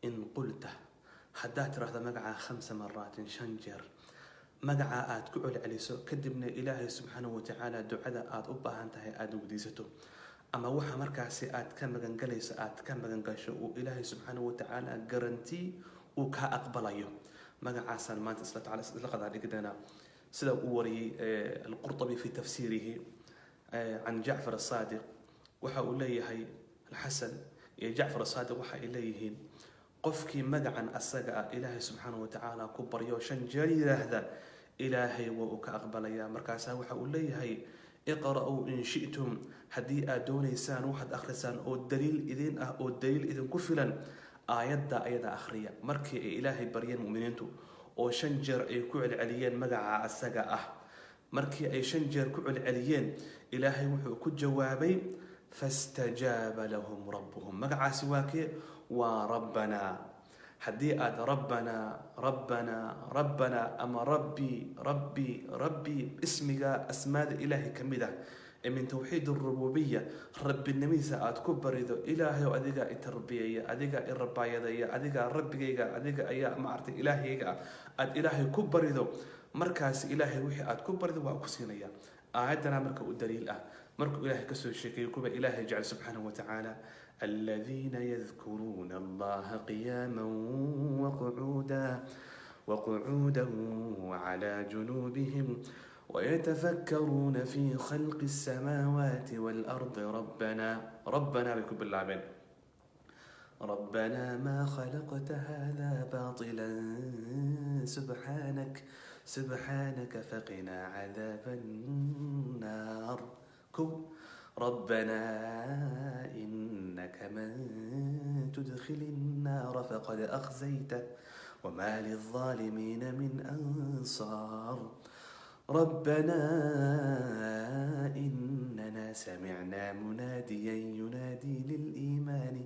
In qulta, haddaad tiraahdo magacaa, khamsa maraatin, shan jeer magacaa aad ku celceliso, kadibna Ilaahay subxaanahu watacaala ducada aada u baahan tahay aada weydiisato, ama waxa markaasi aad ka magangalayso aad ka magangasho, uu Ilaahay subxaanahu watacaala guarantee uu kaa aqbalayo. Magacaasaan maanta isla taala isla qadaa dhigi doonaa, sida uu wariyey Alqurطabi fi tafsiirihi can Jacfar asaadiq. Waxa uu leeyahay Alxasan iyo Jacfar asaadiq, waxa ay leeyihiin qofkii magacan asaga ah Ilaahay subxaanahu watacaala ku baryo, shan jeer yiraahda, Ilaahay waa uu ka aqbalayaa. Markaasaa waxa uu leeyahay: iqra'uu in shi'tum, haddii aad doonaysaan waxaad akhrisaan oo daliil idin ah oo daliil idinku filan aayadda ayada akhriya. Markii ay Ilaahay baryeen mu'miniintu oo shan jeer ay ku celceliyeen magaca asaga ah, markii ay shan jeer ku celceliyeen, Ilaahay wuxuu ku jawaabay: fastajaaba lahum rabbuhum. Magacaasi waa kee? Waa rabbanaa. Haddii aad rabbanaa, rabbanaa, rabbanaa ama rabbi, rabbi, rabbi, ismiga asmaada Ilaahay ka mid ah ee min tawxiid arububiya, rabbinimadiisa aad ku barido, Ilaahay oo adigaa i tarbiyeeya, adigaa i rabaayadaya, adigaa rabbigayga, adiga ayaa maaragtay Ilaahayga ah, aad Ilaahay ku barido, markaas Ilaahay wixii aad ku barido waa ku siinaya. Aayaddana marka u daliil ah, markuu Ilaahay kasoo sheekeeyo kuwa Ilaahay jecel subxaanahu watacaala: aladiina yadkuruuna Allaha qiyaama waqcuuda wcalى junuubihim ويتفكرون في خلق السماوات والأرض ربنا، ربنا bay ku bilaabeen، ربنا ما خلقت هذا باطلا سبحانك، سبحانك فقنا عذاب النار. كو ربنا إنك من تدخل النار فقد أخزيته وما للظالمين من أنصار. ربنا إننا سمعنا مناديا ينادي للإيمان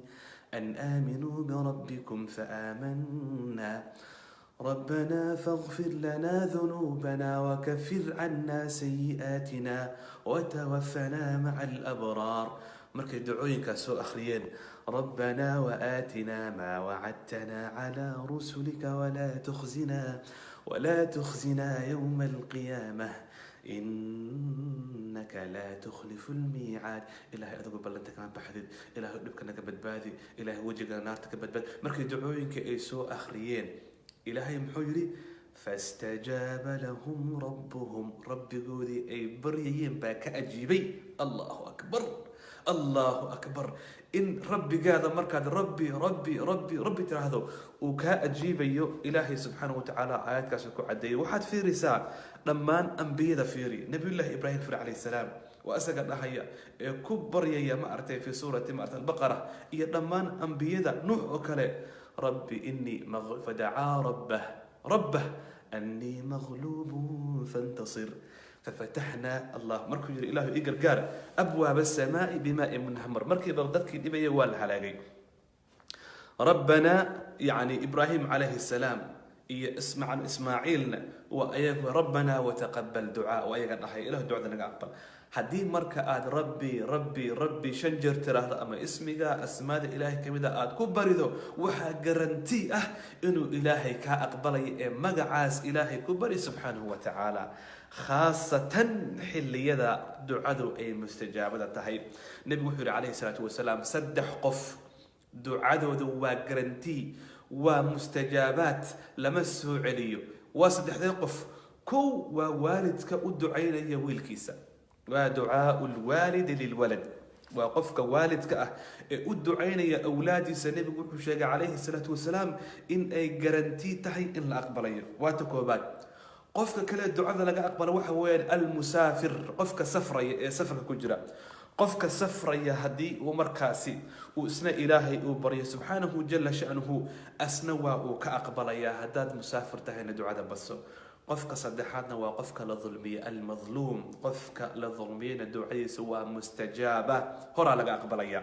أن آمنوا بربكم فآمنا. ربنا فاغفر لنا ذنوبنا وكفر عنا سيئاتنا وتوفنا مع الأبرار. Markay ducooyinkaas soo akhriyeen: ربنا وآتنا ما وعدتنا على رسلك ولا تخزنا، ولا تخزنا يوم القيامة إنك لا تخلف الميعاد. Ilaahay, adigu ballanta kama baxdid. Ilaahay, dhibka naga badbaadi. Ilaahay, wejiga naarta ka badbaadi. Markay ducooyinka ay soo akhriyeen, Ilaahay muxuu yidhi? fastajaaba lahum rabbuhum. Rabbigoodii ay baryayeen baa ka ajiibay. Allahu akbar, Allahu akbar! In rabbigaada markaad rabbi, rabbi, rabbi, rabbi tiraahdo uu kaa ajiibayo, Ilaahay subxaanahu watacaala aayaadkaas ku cadeeyay. Waxaad fiirisaa dhammaan ambiyada. Fiiri Nabiyullahi Ibraahim fir calayhi salaam, waa isaga dhahaya ee ku baryaya, ma aragtay, fi suurati, ma aragtay, Albaqara, iyo dhammaan ambiyada, Nuux oo kale: rabbi inii fadacaa rabbah, rabbah annii magluubun fantasir, fafatxnaa. Allah markuu yiri: Ilahu ii gargaar, abwaaba asamaai bimaai munhamar. Markiiba dadkii dhibaya waa la halaagay. Rabbanaa, yani Ibraahim calayhi salaam iyo Ismaaciilna waa ayagu: rabbanaa wataqabal ducaa, waa ayaga dhahay: Ilahu ducada naga aqbal. Haddii marka aad rabbi, rabbi, rabbi shan jeer tiraahdo ama ismiga asmaada Ilaahay kamid a aad ku barido, waxaa guarantee ah inuu Ilaahay kaa aqbalayo. Ee magacaas Ilaahay ku bari subxaanahu wa tacaala, khaasatan xilliyada ducadu ay mustajaabada tahay. Nebigu wuxuu yihi calayhi salaatu wasalaam: saddex qof ducadooda waa guarantee, waa mustajaabaat, lama soo celiyo. Waa saddexdee qof? Kow, waa waalidka u ducaynaya wiilkiisa, waa ducaau lwaalidi lilwalad, waa qofka waalidka ah ee u ducaynaya awlaadiisa. Nebigu wuxuu sheegay calayhi salaatu wasalaam in ay guarantee tahay in la aqbalayo. Waa ta koobaad. Qofka kale ducada laga aqbalo waxa weeyaan almusaafir, qofka safraya ee safarka ku jira. Qofka safraya haddii uu markaasi uu isna Ilaahay uu baryo subxaanahu jala sha'nuhu, asna waa uu ka aqbalayaa. Haddaad musaafir tahayna ducada baso. Qofka saddexaadna waa qofka la dulmiye, almadluum. Qofka la dulmiyena ducadiisa waa mustajaaba, horaa laga aqbalaya.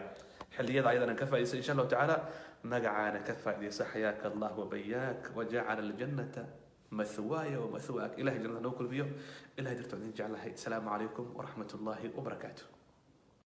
Xilliyada ayadana ka faaidaysa insha Allahu tacaala, magacaana ka faaidaysa. Xayaaka Allah wabayaak wajacala aljannata mathwaaya wamathwaak. Ilahay jannada noo kulmiyo. Ilahay darto idin jeclahay. Asalaamu calaykum waraxmat ullahi wabarakaatu.